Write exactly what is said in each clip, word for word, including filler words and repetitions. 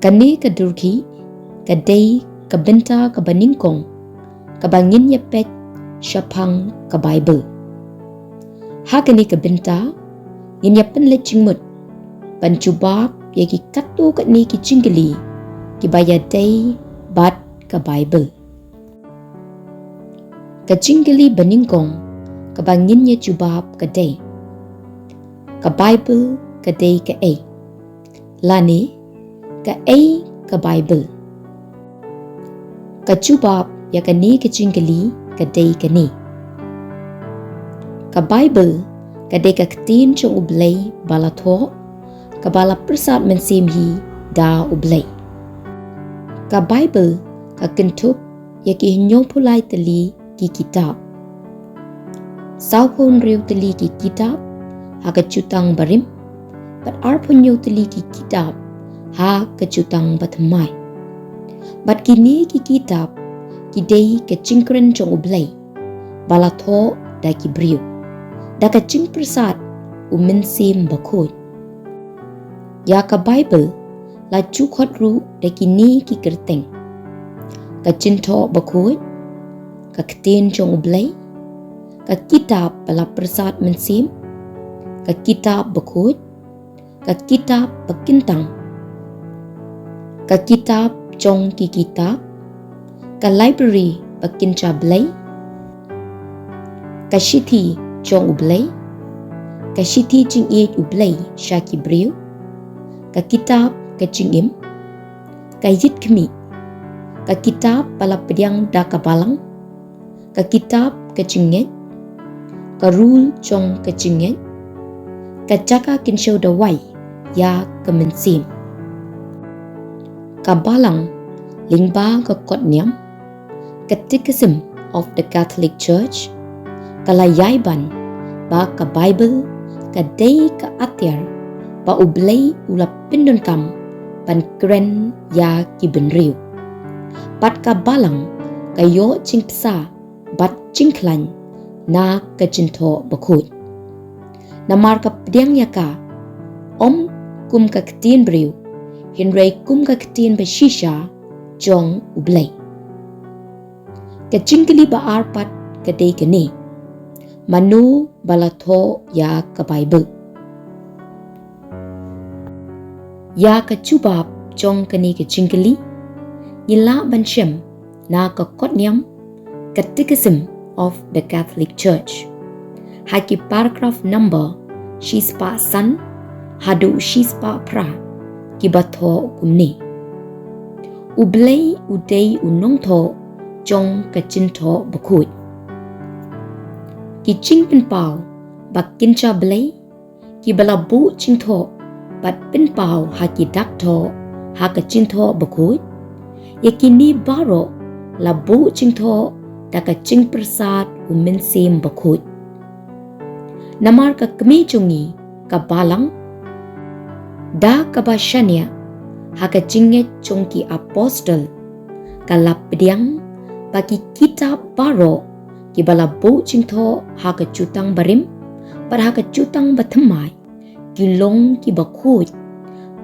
Kane ka durkhih ka dei ka bynta kaba nyngkong kaba ngin ïa peit shaphang ka Baibl. Ha kane ka bynta ngin ïa pynleit jingmut ban jubab ïa ki katto katne ki jingkylli kiba ïadei bad ka Baibl. Ka jingkylli banyngkong kaba ngin ïa jubab ka dei: ka Baibl ka dei kaei? Lane kaei ka Baibl? Ka jubab ïa kane ka jingkylli ka dei kane: ka Baibl ka dei ka ktien jong U Blei ba la thoh, kaba la pyrsad mynsiem hi da U Blei. Ka Baibl ka kynthup ïa ki hynñiewphew lai tylli ki kitab, sawphew hynriew tylli ki kitab ha ka Jutang Barim, bad arphew hynñiew tylli ki kitab ha ka Jutang Bathymmai. Bad kine ki kitab ki dei ka jingkren jong U Blei ba la thoh da ki briew da ka jingpyrsad U Mynsiem Bakhuid. Ïa ka Baibl la ju khot ruh da kine ki kyrteng: ka Jingthoh Bakhuid, ka Ktien jong U Blei, ka Kitab ba la pyrsad mynsiem, ka Kitab Bakhuid, ka Kitab Bakyntang, ka Kitab jong ki Kitab, ka Library ba kynja blei, ka Shithi jong U Blei, ka Shithi Jingïeit U Blei sha ki briew, ka Kitab ka Jingim, ka Ïit Khmih, ka Kitab ba la pdiang da ka Balang, ka Kitab ka Jingngeit, ka Rul jong ka Jingngeit, ka Jaka Kynshew Dawai ïa ka Mynsiem, ka Balang lyngba ka kot niam, Catechism of the Catholic Church. Ka la ïai ban ba ka Baibl ka dei ka atiar ba U Blei u la pyndonkam ban kren ïa ki bynriew. Bad ka Balang ka ïoh jingbsa bad jingkhlaiñ na ka Jingthoh Bakhuid, namar ka pdiang ïa ka, ym kum ka ktien briew, hynrei kum ka ktien ba shisha jong U Blei. Ka jingkylli ba ar pat ka dei kane: mano ba la thoh ïa ka Baibl? Ïa ka jubab jong kane ka jingkylli ngi lah ban shem na ka kot niam Catechism of the Catholic Church, ha ki paragraph number shispah san haduh shispah phra, kiba thoh kumne: U Blei u dei u nongthoh jong ka Jingthoh Bakhuid. Ki jingpynpaw ba kynja blei, kiba la buh jingthoh bad pynpaw ha ki dak thoh ha ka Jingthoh Bakhuid, ïa kine baroh la buh jingthoh da ka jingpyrsad U Mynsiem Bakhuid. Namar ka kmie jong ngi ka Balang, da kaba shaniah ha ka jingngeit jong ki apostol, ka la pdiang ba ki kitab baroh kiba la buh jingthoh ha ka Jutang Barim bad ha ka Jutang Bathymmai ki long kiba khuid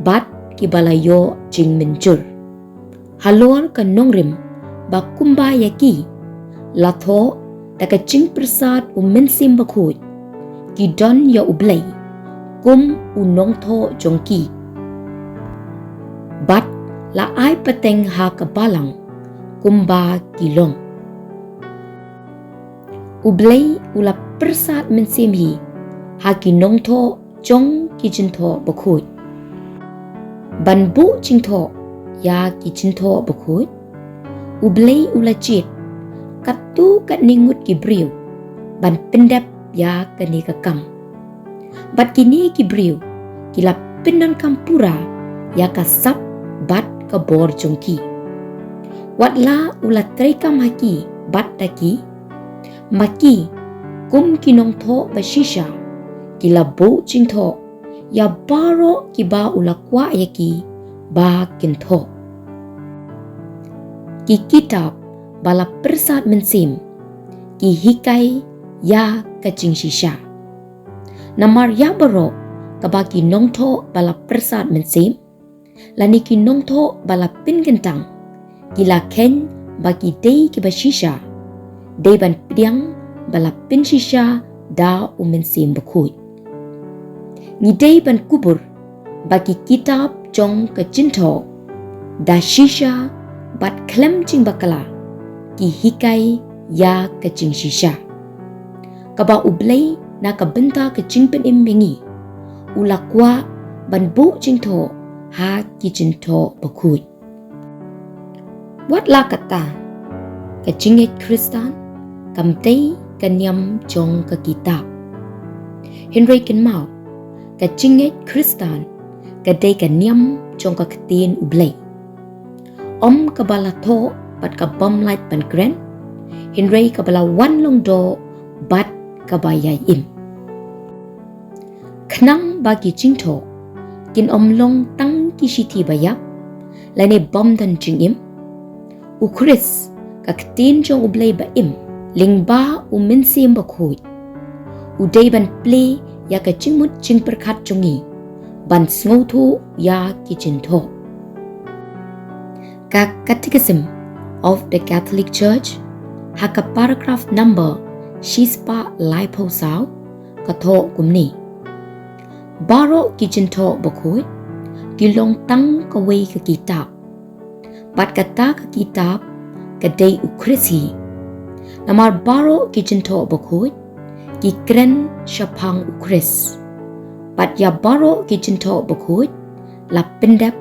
bad kiba la ïoh jingmynjur. Halor ka nongrim ba kumba ïa ki la thoh da ka jingpyrsad U Mynsiem Bakhuid, ki don ïa U Blei kum u nongthoh jong ki, bad la ai pateng ha ka Balang kumba ki long. U Blei u la pyrsad mynsiem hi ha ki nongthoh jong ki Jingthoh Bakhuid. Ban buh jingthoh ïa ki Jingthoh Bakhuid, U Blei u la jied katto katne ngut ki briew ban pyndep ïa kane ka kam. Bad kine ki briew ki la pyndonkam pura ïa ka sap bad ka bor jong ki. Wat la u la treikam ha ki bad da ki, ma ki kum ki nongthoh ba shisha ki la buh jingthoh ïa baroh kiba u la kwah ïa ki ba kin thoh. Ki kitab ba la pyrsad mynsiem ki hikai ïa ka jingshisha. Namar ïa baroh kaba ki nongthoh ba la pyrsad mynsiem lane ki nongthoh ba la pynkyntang, ki la kheiñ ba ki dei kiba shisha, dei ban pdiang ba la pynshisha da U Mynsiem Bakhuid. Ngi dei ban kubur ba ki kitab jong ka jingthoh da shisha bad khlem jingbakla ki hikai ïa ka jingshisha, kaba U Blei na ka bynta ka jingpynim ïa ngi u la kwah ban buh jingthoh ha ki jingthoh bakhuid. Wat la katta, ka jingngeit Khristan kam dei ka niam jong ka kitab. Hynrei kynmaw, ka jingngeit Khristan ka dei ka niam jong ka ktien U Blei, ym kaba la thoh bad ka bym lait ban kren, hynrei kaba la wan long doh bad kaba ïai im. Khnang ba ki jingthoh kin ym long tang ki shithi ba ïap lane bym don jingim, U Khrist, ka ktien jong U Blei ba im, lyngba U Mynsiem Bakhuid, u dei ban plie ïa ka jingmut jingpyrkhat jong ngi ban sngewthuh ïa ki jingthoh. Ka Catechism of the Catholic Church, ha ka paragraph number shispah laiphew saw, ka thoh kumne: Baroh ki jingthoh bakhuid ki long tang kawei ka kitab, bad kata ka kitab ka dei U Khrist hi. Namar baroh ki jingthoh bakhuid ki kren shaphang U Khrist, bad ïa baroh ki jingthoh bakhuid la pyndep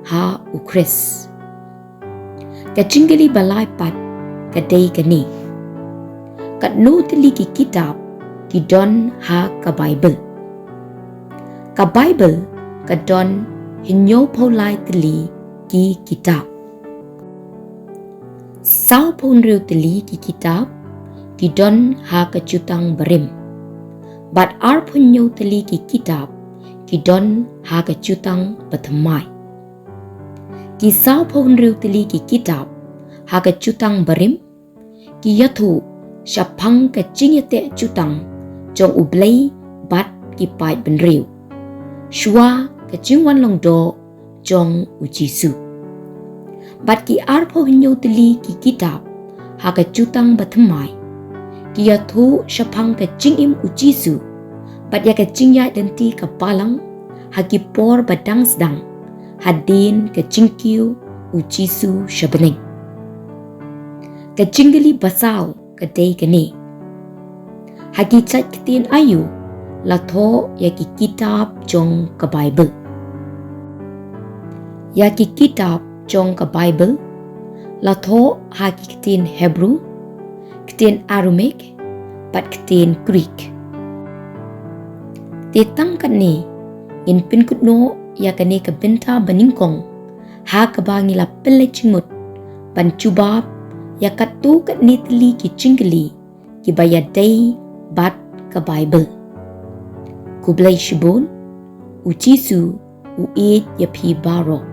ha U Khrist. Ka jingkylli ba lai pat ka dei kane: katno tylli ki kitab ki don ha ka Baibl? Ka Baibl ka don hynñiewphew lai tylli ki kitab. Sawphew hynriew tylli ki kitab ki don ha ka Jutang Barim, bad arphew hynñiew tylli ki kitab ki don ha ka Jutang Bathymmai. Ki sawphew hynriew tylli ki kitab ha ka Jutang Barim ki ïathuh shaphang ka jingïateh jutang jong U Blei bad ki paidbynriew shuwa ka jingwan long doh jong U Jisu. Bad ki arphew hynñiew tylli ki kitab ha ka Jutang Bathymmai ki ïathuh shaphang ka jingim U Jisu bad ïa ka jingïaid lynti ka Balang ha ki por ba dang sdang hadien ka jingkiew U Jisu sha bneng. Ka jingkylli ba saw ka dei kane: ha ki jait ktien aïu la thoh ïa ki kitab jong ka Baibl? Ïa ki kitab jong ka Baibl la thoh ha ki ktien Hebru, ktien Aramaic bad ktien Greek. Te tang katne ngin pynkut noh ïa kane ka bynta banyngkong ha kaba ngi la pynleit jingmut ban jubab ïa katto katne tylli ki jingkylli kiba ïadei bad ka Baibl. Khublei shibun, U Jisu u ïeit ïa phi baroh.